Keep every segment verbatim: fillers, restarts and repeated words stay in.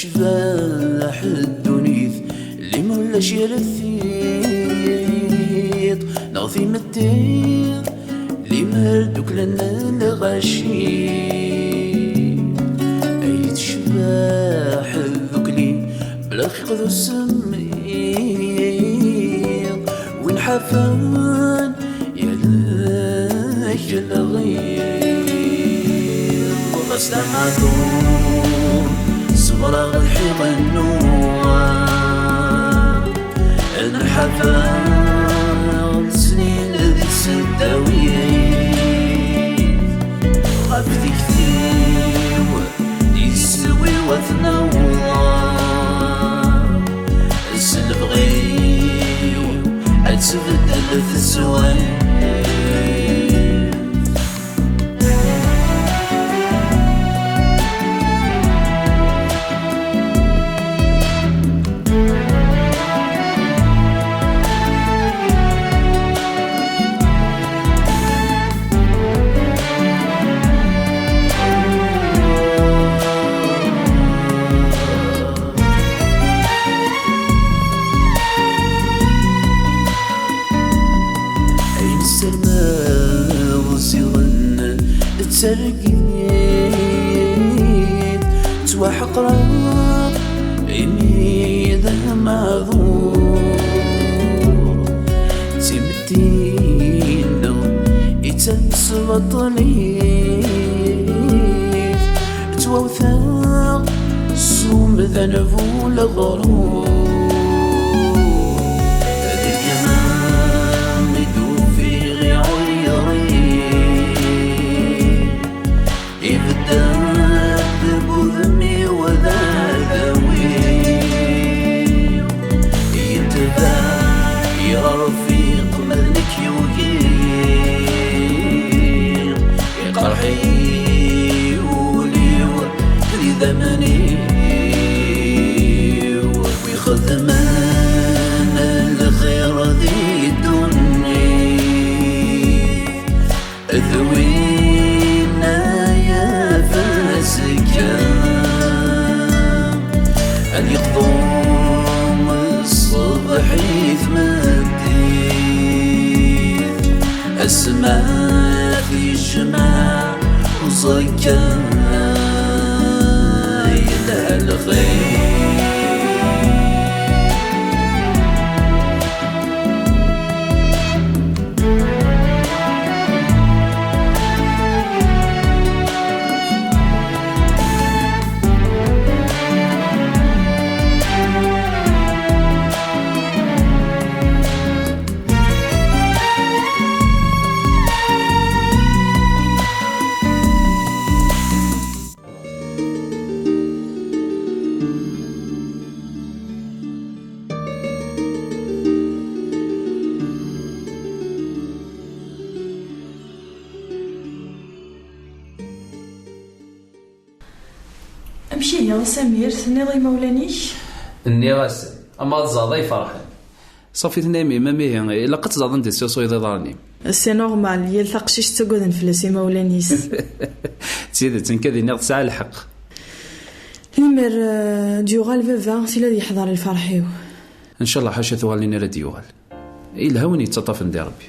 Tecbeḥ ddunit, limer ulac yir tiṭ neɣ timetti, limer duklen lɣaci. Ay tecbeḥ dukli, bla lxiq d usemmiḍ, win ḥafen yal-ak lɣiḍ. Ɣas d amaḍun, ṣebreɣ lḥiḍ-nnuɣ, ad nḥafer snin di tseddawin. Ɣef tikti-w, iswi-w ad t-naweḍ, s lebɣi-w ad tbeddel teswiɛt. Ayen ssermeɣ ziɣen d targit, ttwaḥeqreɣ imi d amaɛduṛ. D timetti-nneɣ i d tamesbaṭlit, ttwawteɣ s umdan bu leɣrur. Deg-m i d-ufiɣ iɛuyeṛ-iw, ibedden deg wudem-iw d adaw-iw. Yetbeɛ, yerfiq ma d nekk yugi, iqerḥ-iyi wul-iw d idammen-iw. Wi xedmen lxir di ddunit, d winna yaf azekka, ad yeqḍu ṣṣbeḥ i tmeddit, asma tijmeɛ uẓekka yelha lxir. Amek ihi a Samir, tenniḍ i imawlan-ik? Nniɣ-asen, ama tẓaḍ ay ferḥen. Ṣafi, tenna-yam yemma-m ihi, ilaq ad tẓaḍ anda i tessusuyeḍ iḍarren-im. C'est normal, yal taqcict ttaggaden fell-as imawlan-is. D tidet, nekk ad iniɣ tesɛa lḥeqq. Limer, euh, d-yuɣal baba, tili ad yeḥḍer i lferḥ-iw. Ncallah ḥaca tuɣalin ara d-yuɣal. Yelha win yettaṭṭafen di Rebbi.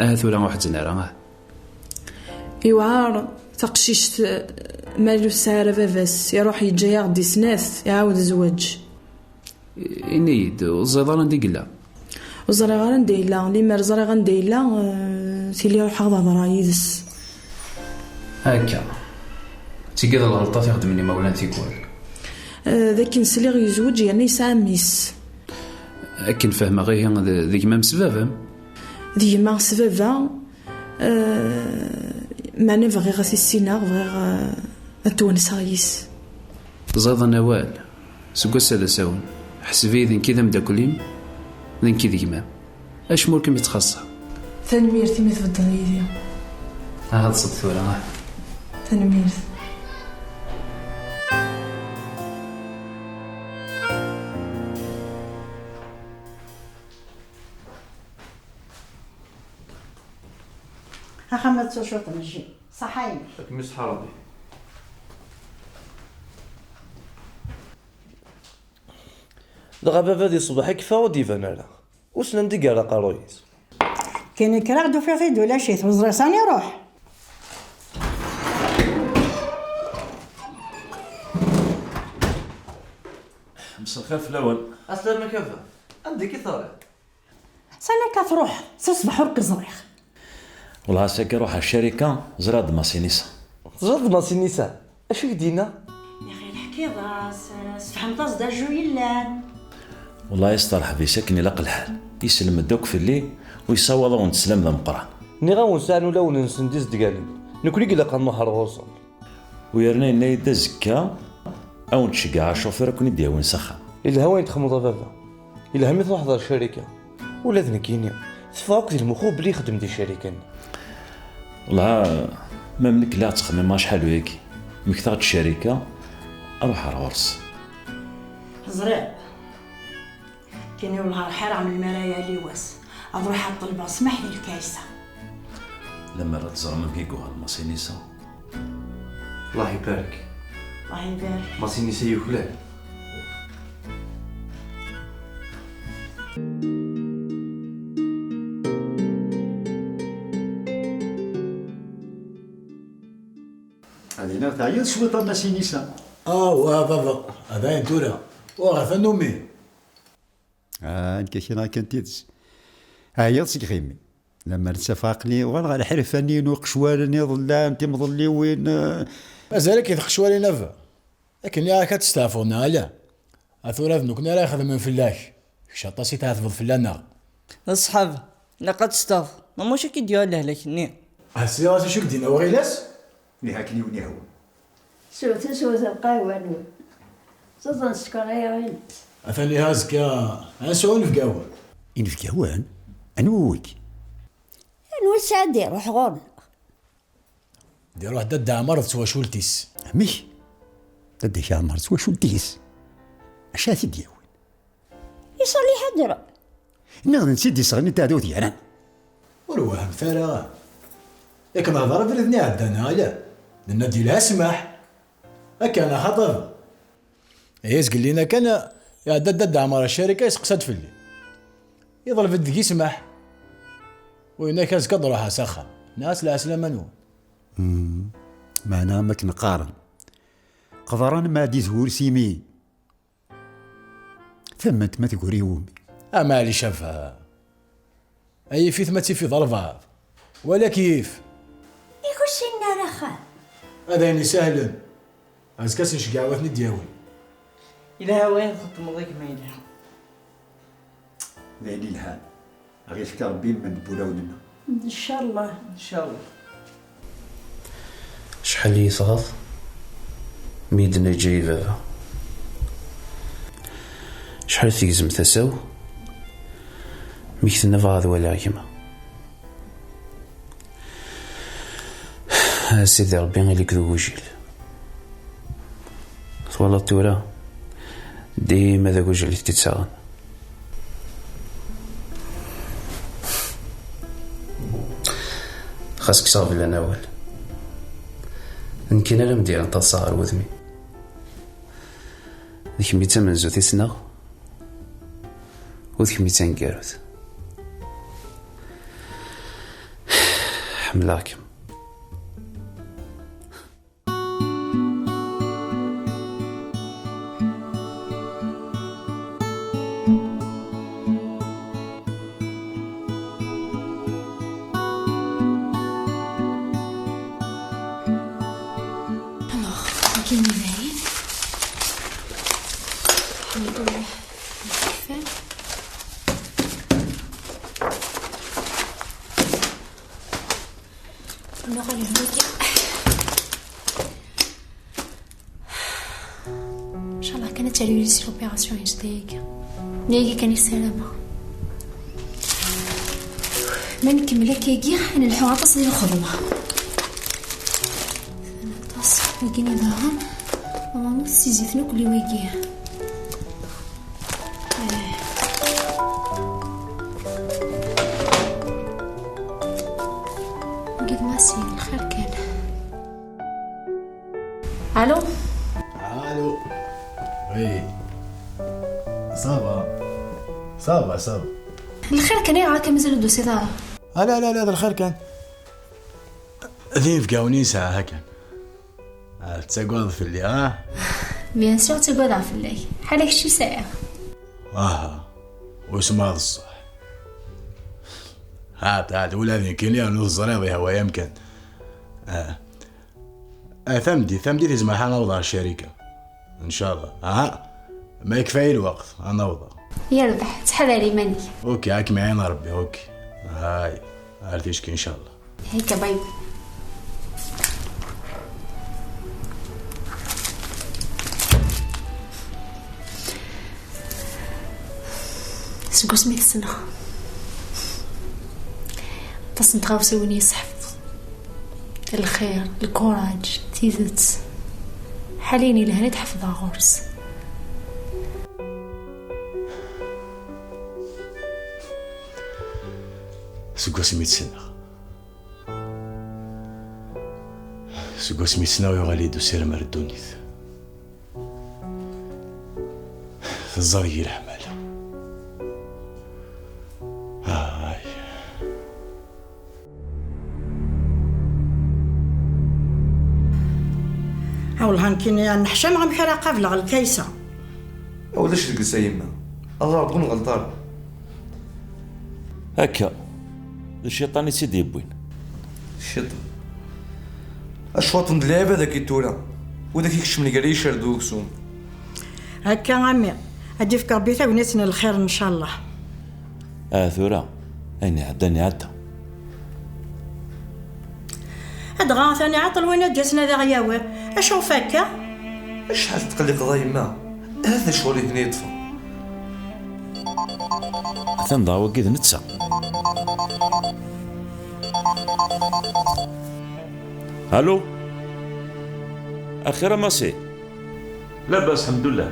Aha tura ur ḥezzin ara, ah. Iwɛer taqcict, eh, ma ur tesɛi ara baba-s, iruḥ yeǧǧa-yaɣ-d i snat, iɛawed zzwaǧ. Ini-yi-d, ur teẓriḍ ara anda i yella? Ur ẓriɣ ara anda yella, limer ẓriɣ anda yella, eh, tili ruḥeɣ ad hedreɣ yid-s. Akka. D tigi d lɣelṭat i xeddmen imawlan tikwal. Eh, d akken sliɣ yezweǧ yerna yesɛa mmi-s. Akken fehmeɣ ihi d, d gma-m s baba-m? D gma s baba, eh, meɛna bɣiɣ ad t-issineɣ, bɣiɣ, eh, ad twenseɣ yis. Teẓriḍ a Nawal, seg wass-a d asawen, ḥseb-iyi d nekk i d ameddakel-im, d nekk i d gma-m. Acemma ur kem-ittxaṣṣa. Tanemmirt imi tbeddeḍ yid-i. Aha, ḍset tura, ah. Tanemmirt. Axxam ad teččeḍ cwiṭ n jus. Ṣaḥa-inek. Ad kem-iṣeḥḥa Rebbi. Dɣa baba di ṣṣbeḥ i yeffeɣ ur d-iban ara. Wissen anda i yerra aqerruy-is. Kini kkreɣ-d ufiɣ-t-id ulac-it, ur ẓriɣ sani iruḥ. Mselxir fell-awen. Aslama a baba. Anda akka i terriḍ? Sani akka truḥeḍ? Si ṣṣbeḥ ur k-ẓriɣ. Wellah ass-agi ruḥ ar ccarika, ẓriɣ-d Masinisa. Teẓriḍ-d Masinisa? Acu i k-d-yenna? Yaxi leḥkiḍ-as, sfehmeḍ-as-d acu yellan. Wellah yesteṛḥeb-is akken ilaq lḥal. Iselmed akk fell-i, u yessawaḍ-awen-d sslam d ameqqran. Nniɣ-awen sɛan ulawen-nsen d izedganen. Nekkni i ilaq ad nruḥ ar ɣur-sen. U yerna yenna-yi-d azekka ad wen-d-ceggɛeɣ acufur ad ken-id-yawin s axxam. Yelha wayen txedmeḍ a baba. Yelha mi truḥeḍ ar ccarika. Ula d nekkini, teffeɣ akk di lmux-iw belli ixeddem di ccarika-nni. Wellah, ma m nekk lliɣ ttxemmimeɣ acḥal uyagi. Mmektaɣ-d ccarika, ad ruḥeɣ ar ɣur-s. Ẓriɣ. Kini ur lhar ḥareɣ melmi ara yali wass. Ad ruḥeɣ ad ṭelbeɣ ssmaḥ di lkaysa. Lemmer ad teẓrem amek i yuɣal Masinisa. Allah ibarek. Allah ibarek. Masinisa yuklal. Ad iniɣ teɛyiḍ cwiṭ a Masinisa. Ah, wa baba, ad ayen tura. Uɣ ɣef annumi. Ah, nekk kra kan tidet. Ɛyiɣ seg yiɣimi. Lemmer ttafeɣ aql-i uɣaleɣ ɣer lḥirfa-nni n uqecwal-nni iḍellan, timḍelliwin, eh. Mazal-ik i tqecwalin a baba. Akken nniɣ-ak ad testeɛfuḍ neɣ ala? A tura d nekkni ara ixedmen fell-ak. Kečč aṭas i tɛetbeḍ fell-aneɣ. D ṣṣḥab, ilaq ad testeɛfuḍ. Ma mačči ad k-id-yuɣal lehlak-nni. Ah, sliɣ-as acu i k-d-yenna uɣilas? Nih akken i wen-yehwa. Swet, swet lqahwa-nwen. Ẓẓan sskeṛ ay aɣilas. Atan ihi azekka ad nesɛu inebgawen. Inebgawen? Anwa wigi? Anwa sɛa d-iruḥ ɣur-neɣ? D-iruḥ Dda Ɛmer d twacult-is. Amek? Dda Ɛmer d twacult-is? Acu ara t-id-yawin? Iṣalli ḥadra. Nniɣ d netta i d-isɣen i teɛdawt gar-aneɣ. Ur wehmet ara. Yak nehder abrid-nni iɛeddan, ala? Nenna-d yelha ssmaḥ. Akka neɣ xaṭi? Ihi zgellin-a kan, iɛedda-d Dda Ɛmer ar ccarika, yesteqsa-d fell-i. Yeḍleb-d deg-i ssmaḥ. U yenna-k azekka ad ruḥeɣ s axxam. Nniɣ-as lɛeslama-nwen. Hmm. Meɛna am akken qqaren, qeḍran ma ɛad izwur s imi. Tamment ma tguri i wumi. A maɛlic a baba. Ay ifit ma tifid albaɛḍ. Wala kif. Yak ur ssinen ara axxam. Ad ayen isehlen. Azekka ad sen-ceggɛeɣ ad ten-id-yawin. Yelha wayen txeddmeḍ a gma yelha. D ayen ilhan. Ad ɣ-ifk Rebbi lmend n wulawen-nneɣ. Ncallah. Ncallah. Acḥal i yi-tɣaḍ mi yi-d-tenna yeǧǧa-yi baba. Acḥal tegzem tasa-w mi k-tenna bɣiɣ ad waliɣ gma. A Sidi Ṛebbi, ili-k d ugujil. Twalaḍ tura? Dima d agujil i k-id-ttaɣen. Xas kkseɣ fell-am awal. D nekkini ara m-d-yerren taḍsa ɣer wudem-im. D kemm i d tamenzut i ssneɣ, u d kemm i d taneggarut. Ḥemmleɣ-kem. Alors, ok, on y va. الحمد لله. كيفاه؟ نغلي المية. ان شاء الله كانت تريوز لوبيراسيون يجديك. نيجي كان السلامة. ما نكمل هكاكي، نلحو عطس ديال الخدمة. عطس، ويجيني ظهر. ماما، سيزيتنا كل ويجي. قد ما سين الخير كان. الو. الو. وي. Ça Ça va, ça va. Lxir kan, ayɣer akka mazal ur d-tusiḍ ara? Ah, la, la, la, d lxir kan. D inebgawen i nesɛa, ha kan. Ah, tettagadeḍ fell-i, ah? Bien sûr, ttagadeɣ fell-ak. Ḥala kečč i sɛiɣ. Aha, usmeɣ d ṣṣeḥ. Haṭ, haṭ, ula d nekkini rnu teẓriḍ ihwa-yam kan. Ah. Ah, tameddit, tameddit izmer ḥa naweḍ ɣer ccarika. Ncallah. Aha, ma yekfa-yi lweqt, ad naweḍ. Yerbeḥ, ttḥadar iman-ik. Ok, ad kem-iɛin Rebbi, ok. Hay, ar ticki ncallah. Hekka, bye bye. Seg wasmi i k-ssneɣ, aṭas n tɣawsiwin i yi-sḥefḍeɣ. Lxir, lkuraǧ, tidet. Ḥala ayen yelhan i d-ḥefḍeɣ ɣur-s. Seg wasmi i tt-ssneɣ. Seg wasmi i tt-ssneɣ yuɣal-iyi-d usirem ar ddunit. Teẓẓad-iyi leḥmala. Ay. A wellah nekkini neḥcam amek ara qableɣ lkaysa. Ulac deg-s a yemma. Allah Rebbi ur nɣelleḍ ara. Akka. D cciṭan i tt-id-yewwin. Cciṭan. Acwaṭ n lɛibad akkin tura. Widak ikecmen gar yiccer d uksum. Akka a mmi. Ad d-ifk Rebbi tagnit n lxir ncallah. Ah, tura, ayen iɛeddan iɛedda. Dɣa atan iɛeṭṭel win ad d-yasen ad aɣ-yawi. Acu ɣef akka? Acḥal tetqelliqeḍ a yemma? Hata ccɣel i ten-yeṭṭfen. Atan daɣ wagi d netta. Allo? Axir a Massi? Labas, lḥemdullah.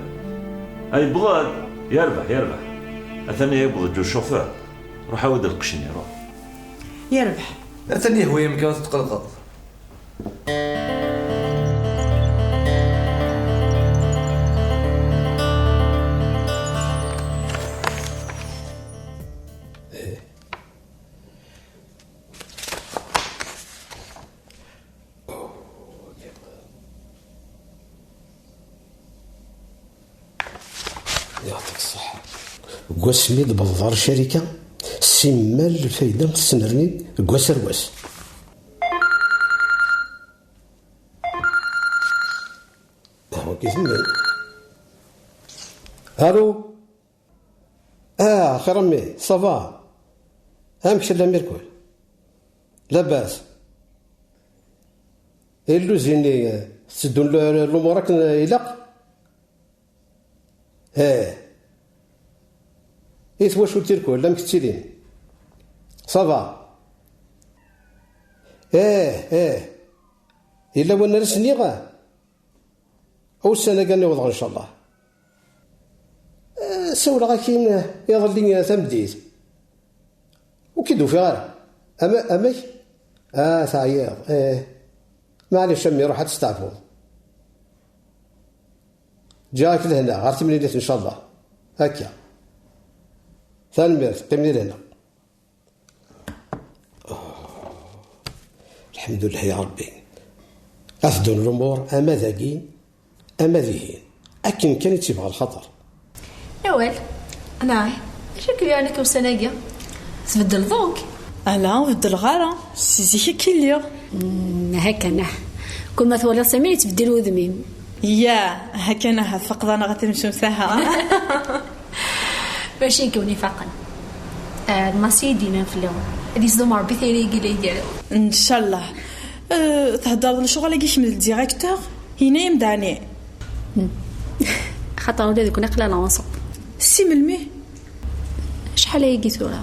A, yewweḍ-d? Yerbeḥ, yerbeḥ. Atan yewweḍ-d ucufur. Ruḥ awi-d lqecc-nni, ruḥ. Yerbeḥ. Atan yehwa-yam kan tetqelqeḍ. Yeɛṭik ṣṣeḥḥa. Deg wasmi d-tewwḍeḍ ɣer ccarika, simmal lfayda tettnerni deg wass ar wass. Ah, wagi temmi. Allô? Ah, xir a mmi, ça va? Amek tella mirkul? Labas. Illuz-nni, tetteddun l-, l-, lumuṛ akken ilaq? Eh. I twacult irkul, amek ttilin? Ça va? Eh, eh. Yella win ara s-nniɣ? Ussan-agi ad niweḍ, ncallah. Eh, sawleɣ-ak-in, eh, iḍelli, eh, tameddit. Ur k-id-ufiɣ ara. Ama-, amek? Ah, teɛyiḍ. Eh. Maɛlic, a mmi, ruḥ ad testeɛfuḍ. Ǧǧiɣ-ak lehna, ɣer timlilit, ncallah. Akka. Tanemmirt, qqim di lehna. Lḥemdullah ya Rebbi. Ad ddun lumuṛ ama dagi, ama dihin. Akken kan i tt-yebɣa lxaṭer. Nawal, anɛah, acu k-yuɛan akka ussan-agi? Tbeddleḍ akk? Ala, ur beddleɣ ara. Si zik akka i lliɣ. Mm, hakan, ah. Kul ma twaliḍ Samir yettbeddil wudem-im. Ya, hakan, ah, tfaqeḍ-aneɣ a tamcumt, aha. Mačči nekk i wen-ifaqen. Ah, d Massi i d-yennan fell-awen. Ad yesdum Rebbi tayri-agi la igar. Ncallah. Eh, theddreḍ lecɣal-agi kemm d le directeur? Yenna-yam-d ɛni? Hmm. Xaṭer ula d nekkni aql-aneɣ ensemble. Si melmi? Acḥal ayagi tura?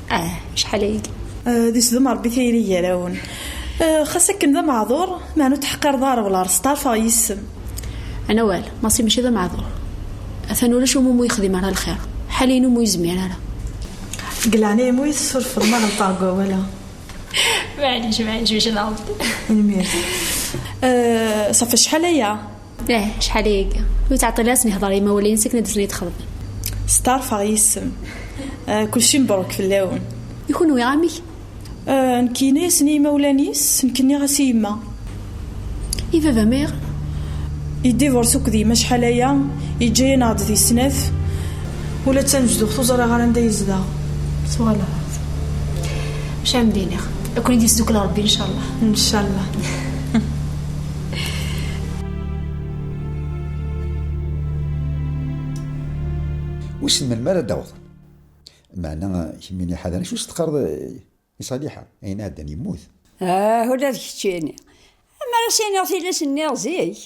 Ah, acḥal ayagi? Eh, d isdum Rebbi tayri gar-awen. Eh, xas akken d ameɛḍur, meɛna ur teḥqireḍ ara wala steɛrfeɣ yis-m. Anawal, Massi mačči d ameɛḍur. Atan ulac umi ur yexdim ara lxir. Ḥala-inu ur yezmir ara. Deg leɛnaya-m ur yi-tessurfeḍ ma ɣelṭeɣ deg wawal-a. Maɛlic, maɛlic, mačči d aɣbel. Tanemmirt. Eh, ṣafi acḥal aya? Eh, acḥal ayagi. Ur yettɛeṭṭil ara ad sen-ihḍer i yimawlan-is akken ad d-asen ad t-xedmen. Steɛṛfeɣ yes-m. Ah, kulci mebruk fell-awen. I kunwi, amek? Ah, nekk yenna-yasen i yimawlan-is, nekk nniɣ-as i yemma. I baba-m ayɣer? Yeddiburṣ akked yemma acḥal aya, yeǧǧa-yaneɣ-d di snat. Ula d tanezduɣt ur ẓriɣ ara anda yezdeɣ. Tuɣaleḍ. Maca am d-iniɣ, ad ken-id-yesdukkel Ṛebbi, ncallah. Ncallah. Wissen melmi ara d-awḍen? Meɛna kemmini ḥader, acu s-teqqareḍ i Ṣaliḥa? Ayen iɛeddan yemmut. Ah, ula d keččini. Amar as-iniɣ tilas nniɣ zik.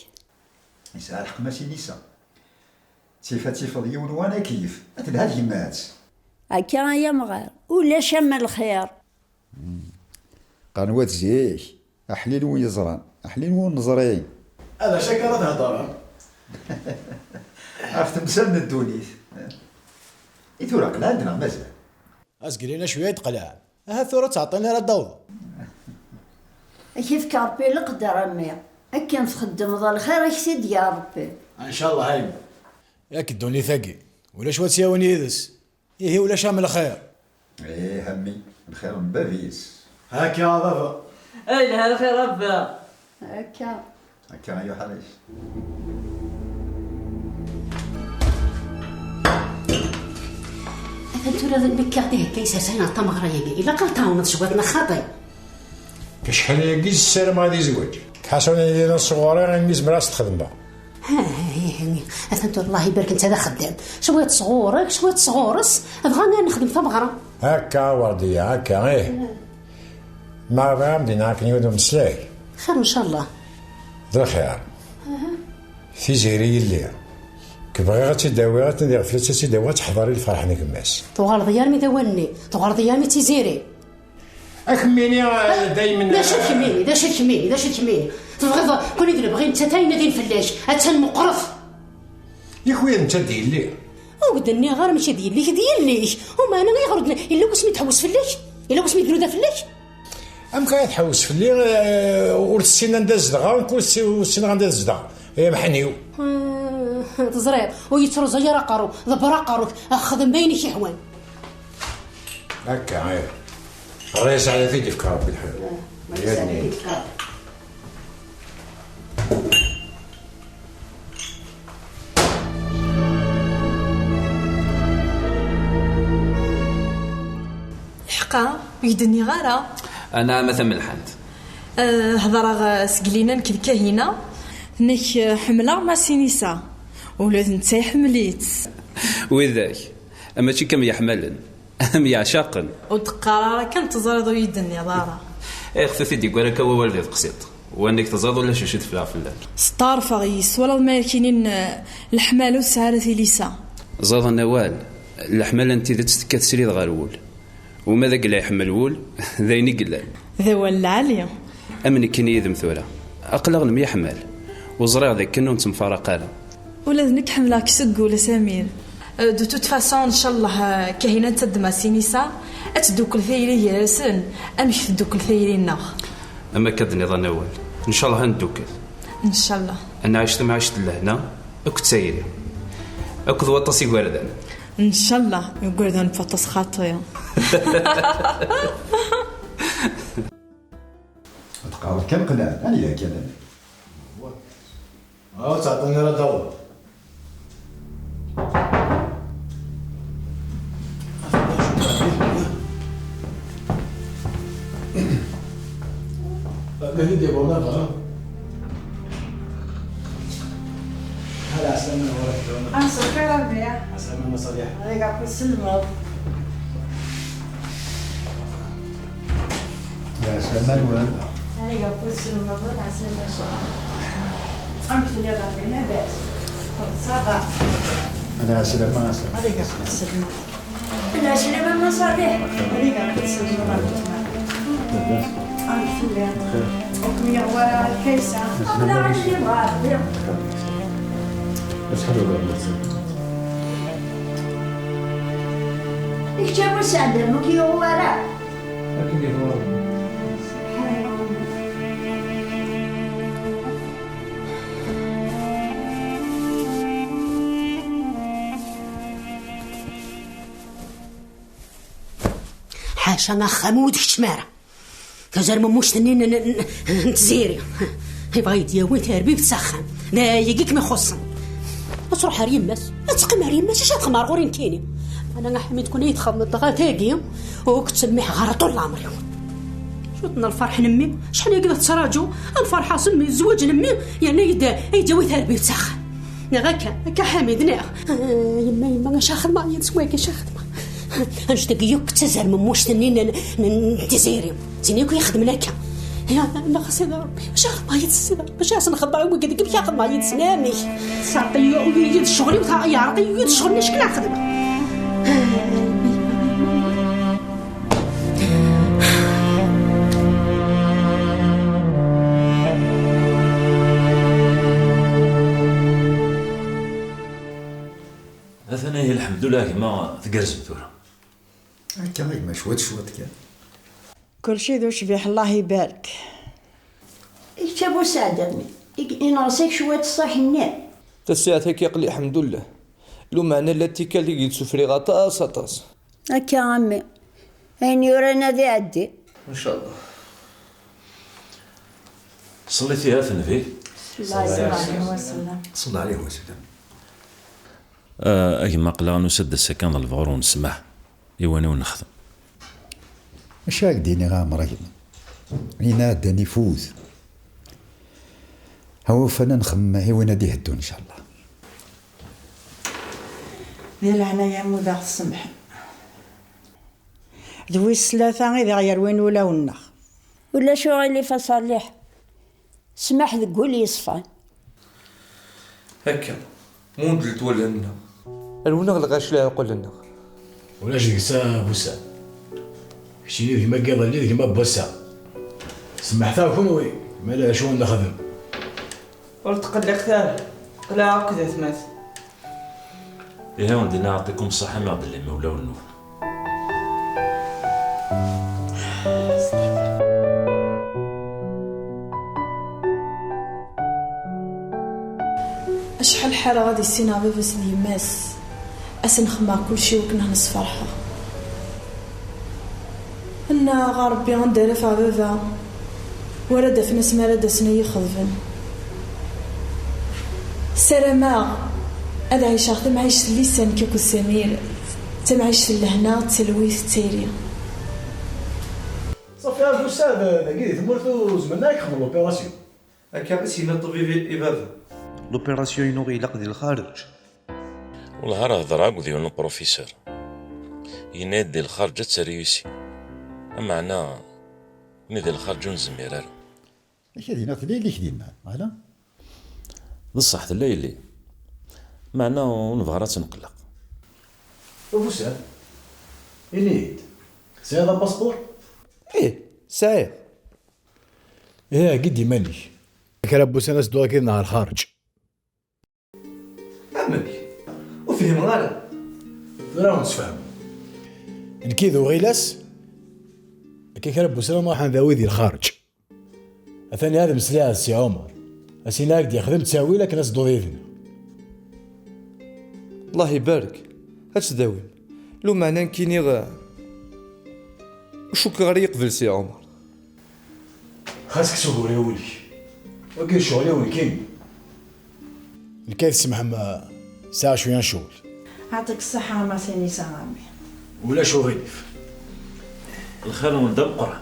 Yesɛa lḥeqq Masinisa. Ttif ad tifeḍ yiwen wan akeyyef. Ad telha tgemmat. Akka ay amɣar, ulac am lxir. Qqaren wat zik, aḥlil win yeẓran, aḥlil win neẓri. Ad acu akka ara theddṛem? Ɣef temsal n ddunit. I tura qelɛen-d neɣ mazal? Azgel-inna cwiya i d-qelɛen. Ahat tura ur ttɛeṭṭilen ara ad d-awḍen. Ad k-ifk Ṛebbi leqder a mmi. Akken txeddmeḍ lxir ad k-t-id-yerr Ṛebbi. Ncallah a yemma. Yak ddunit-agi, ulac wa tt-yawin yid-s. Ihi ulac am lxir. Ih a mmi, lxir n bab-is. Akka a baba. Ay lha lxir a baba. Akka. Akka ay uḥric. Atan tura d nekk i ɣ-d-ihegga isersan ɣer tameɣra-agi. Ilaq ad tɛawneḍ cwiṭ neɣ xaṭi? Acḥal ayagi ssarameɣ ad izweǧ. Ḥasan yella sɣur-i, almi zemreɣ ad s-t-xedmeɣ. Ha, ha, ha, ha. Atan tura, Allah ibarek, netta d axeddam. Cwiṭ sɣur-k, cwiṭ sɣur-s, dɣa ad nexdem tameɣra. Akka a Werdiya, akka, ih. Ma bɣiɣ ad m-d-iniɣ akken yiwen umeslay. Xir, ncallah. D lxir. Tiziri yelli. K-, bɣiɣ ad tt-id-awiɣ, ad tt-id-awiɣ, ad tt-id-awiɣ, ad teḥḍer i lferḥ n gma-s. Tuɣaleḍ-iyi armi d awal-nni, tuɣaleḍ-iyi armi d tiziri. Ad k-mini, eh, daymen, d acu d kemmini, d acu d kemmini, d acu d kemmini? Tebɣiḍ kuni d lebɣi, nettat ayen ad in fell-ak, attan meqqret. Yak wiyaḍ netta d yelli. Ur k-d-nniɣ ara mačči d yelli-k, d yelli-k. Umeɛna ayɣer ur d-, yella wasmi d-tḥewwes fell-ak? Yella wasmi d-tnuda fell-ak? Amek ara tḥewwes fell-i, eh, ur tessin anda zedɣeɣ, nekk ur tessi-, ur ssineɣ anda zedɣeɣ, ay amḥniw. Ah, teẓriḍ, ur yettruẓu ara aqerru, ḍebber aqerru-k, xdem ayen i k-ihwan. Akka, ih. Ɣer yesɛa ad t-id-yefk Ṛebbi lḥal. Ah, ma yesɛa ad t-id-yefk Ṛebbi. Iḥqa, ur k-d-nniɣ ara. Anɛam a tamelḥant. Eh, hedreɣ, eh, s Glina nekk d Kahina. Tenna-k, eh, ḥemmleɣ Masinisa. Ula d netta iḥemmel-itt. Widak, mačči kam yeḥmalen. Am yeɛcaqen. Ur d-qqar ara kan teẓriḍ ur yi-d-tenniḍ ara. Ayɣef ur t-id-yeggar akka wawal di teqsiṭ? Wannig teẓriḍ ulac acu tefleɣ fell-am. Steɛṛfeɣ yes, twalaḍ mi ara k-inin, eh, leḥmala ur tesɛi ara tilisa. Ẓaḍen awal, leḥmala n tidet tekkat srid ɣer wul. Uma d agla iḥemmel wul, d ayen i yellan. D awal lɛali. Am nekkini yid-m tura. Aql-aɣ nemyeḥmal. U ẓriɣ d akken ur nettemfaraq ara. Ula d nekk ḥemmleɣ-k seg wul, a Samir. Euh, de toute façon, ncallah, euh, Kahina n tadma Sinisa, ad teddukel tayri gar-asen, amek teddukel tayri-nneɣ. Am akka d-nniḍen awal. Ncallah ad neddukel. Ncallah. Ad nɛic tamɛict n lehna, akked tayri. Akked waṭas igerdan. Ncallah, igerdan n waṭas xaṭi. Teqqareḍ kan qelɛen, anida kan. Ur ttɛeṭṭil ara ad d-taweḍ. Mahi d-iwweḍ ɣer. Ala ɛeslama, ɣur-k. Ɛeslama, xir a Rabiɛ. Ɛeslama, Maṣaliḥ. Ad ak-selmeḍ. Ɛeslama-nwen. Ad ak-selmeḍ, ɛeslama. Amek telliḍ a Rabiɛ, labas? Ça va. Ala ɛeslama, ɛeslama. Ad ak-selmeḍ. Lɛeslama a Maṣaliḥ. Ad ak-selmeḍ a weltma. Amek telliḍ? Bxir. Ur kem-yuɣ wara Kaysa? Aql-aɣ akken yebɣa Ṛebbi. Acḥal ur ɣ-nexdem. I kečč a Bu Saɛd, ur k-yuɣ wara? Akken yebɣa Ṛebbi. Ɛaca axxam ur d-keččem ara. Tazermemmuct-nni n, n, n, n Tiziri. Yebɣa ad yi-d-yawi tarbibt s axxam. D ayagi i kem-ixuṣṣen. Ad truḥ ar yemma-s. Ad teqqim ar yemma-s. Acu ad texdem ar ɣur-i nekkini? Ana a Ḥamid, kun ay txedmeḍ dɣa tagi, ur k-ttsemmiḥeɣ ara ṭul leɛmer-iw. Cwiṭ n lferḥ n mmi. Acḥal-agi la tettraǧu. Ad nferḥ-as mmi, zzwaǧ n mmi, yerna ay d-, ay d-yawi tarbibt s axxam. Neɣ akka, akka Ḥamid, neɣ? Ah, yemma, yemma, acu xedmeɣ yid-s wagi, acu xedmeɣ? Annect-agi yakk d tazermemmuct-nni n, n, n Tiziri. Tin yakk i ixedmen akka. Ya, neɣ a Sidi Ṛebbi, acu xedmeɣ yid-s, Sidi Ṛebbi, acu as-nxedmeɣ i wigi, deg amek xedmeɣ yid-sen, amek? Tesɛeḍ-iyi d ccɣel-iw, yeɛreq-iyi d ccɣel-nni, acu kan xedmeɣ. Atan ihi, lḥemdulah, gma, tgerrzem tura. Akka a gma, cwiṭ cwiṭ kan. Kulci d ucbiḥ, Allah ibarek. I kečč a Bu Saɛd, a mmi, i, ineɣs-ak cwiṭ ṣṣiḥ-nni? Tasaɛet-agi aql-i, lḥemdulah. Lumeɛna llan tikkal i yi-d-sufriɣ aṭas, aṭas. Akka a mmi. Ayen yuran ad iɛeddi. Ncallah. Ṣellit ihi a Tenbi. Ṣelli ɛlihi wa sellem. Ah, a gma, aql-aɣ nusa-d ass-a kan d lebɣur u nesmaḥ i wayen i wen-nexdem. Acu ara k-d-iniɣ a Ɛmer a gma? Ayen iɛeddan ifut. Awufan ad nxemmem i win ad iheddun, ncallah. Di leɛnaya-m, ad aɣ-tsemḥem. D wis tlata i d aɣ-yerwin ulawen-nneɣ. Ulac uɣilif a Ṣaliḥ. Ssmaḥ deg wul yeṣfan. Akka, mundelt wallen-nneɣ. Rewneɣ lɣaci leɛqul-nneɣ. Ulac deg-s a Bu Saɛd. Keččini d gma n yiḍelli, d gma n wass-a. Semmḥet-aɣ kunwi, ma ala acu i nexdem. Ur tqelliqet ara. Qleɛ akk d atmat. Ihi, undin, yeɛṭikum ṣṣeḥḥa, mi ɣ-d-tellim ulawen-nwen. Acḥal ḥareɣ ad issineɣ baba-s d yemma-s, ad sen-xedmeɣ kulci i wakken ad ten-sferḥeɣ. Annaɣ a Ṛebbi, anda ara afeɣ baba, wara d-afen asmi ara d-asen ad iyi-xeḍben. Ssarameɣ ad ɛiceɣ tamɛict n lisan nekk akked Samir, tamɛict n lehna, d talwit, d tayri. Ṣafi, a Bu Saɛd, dagi di tmurt ur zemren ara ad k-xedmen l'opération. Akka i s-yenna ṭṭbib i, i baba. L'opération-inu ilaq di lxareǧ. Wellah, ara hedreɣ akked yiwen uprofisur. Yenna-yi-d di lxareǧ ad terreyusi. Ameɛna, mi di lxareǧ ur nezmir ara. Akka dinna tella yelli-k dinna, ala? D ṣṣeḥ, tella yelli. Meɛna ur nebɣi ara ad tt-nqelleq. A Bu Saɛd, ini-yi-d, tesɛiḍ apaspuṛ? Ih, sɛiɣ. Ihi, heggi-d iman-ik. Kra n wussan ad s-dduɣ akked-neɣ ɣer lxareǧ. Amek? Ur fhimeɣ ara. Tura ad nsefhem. Nekki d uɣilas, akka kra n wussan ad nruḥ ad ndawi di lxareǧ. Atan ad mmeslayeɣ d Si Ɛumer. Ad s-iniɣ ad k-d-yexdem ttawil akken ad tedduḍ yid-neɣ. Allah ibarek. Ad tdawim. Lumeɛna nekkini, eh, ur cukkeɣ ara yeqbel Si Ɛumer. Xas kkes ugur i wul-ik. Wagi d ccɣel-iw nekkini. Nekk ad tsemḥem, eh, sɛiɣ cwiya n ccɣel. Ɛṭik ṣṣeḥḥa a Masinisa a ɛemmi. Ulac uɣilif. Lxir-nwen d ameqqran.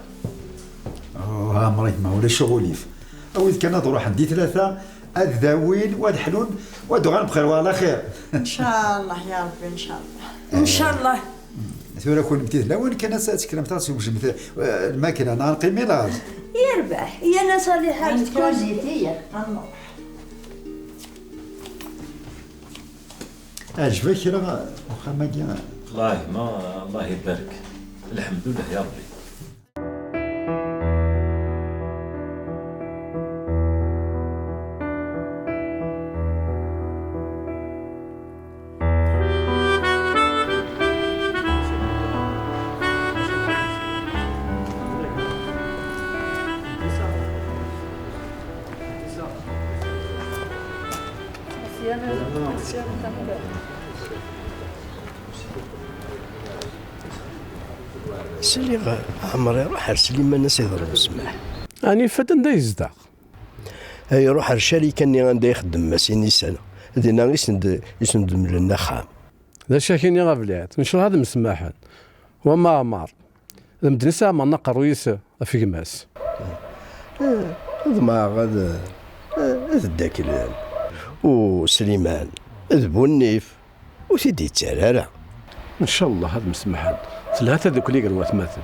Oh, ɛemṛek ma ulac uɣilif. Awid kan ad ruḥen di tlata, ad dawin, wa ad ḥlun, wa ad uɣalen bxir wa ɛla xir. Ncallah ya Ṛebbi, ncallah. Ncallah. Tura kunemti d lawan kan ad tekremt ad twejdemt, eh, lmakla, neɣ neqqim i lɛez? Yerbeḥ, yal aṣaliḥ ar tkuzit, iya. Ɛejbek kra uxxam-agi? Wallahi ma, Allah ibarek. Lḥemdullah ya Ṛebbi. Sliɣ Ɛmer iruḥ ar Sliman a Sidi Lmesmaḥ. Ɛni ifat anda yezdeɣ? Iruḥ ar ccarika-nni anda ixeddem masin isana. Dinna i sen-d-, i sen-d-mlen axxam. D acu ak-iniɣ a Bliɛt, necreḥ ad msemmaḥen. Wamma Ɛmer, d medden i s-iɛemmren aqerruy-is ɣef gma-s. Ḍemɛeɣ ad, ad ddaklen. U Sliman d bu nnif, ur t-id-yettarra ara. Ncallah ad msemmaḥen. Telha tadukli gar watmaten.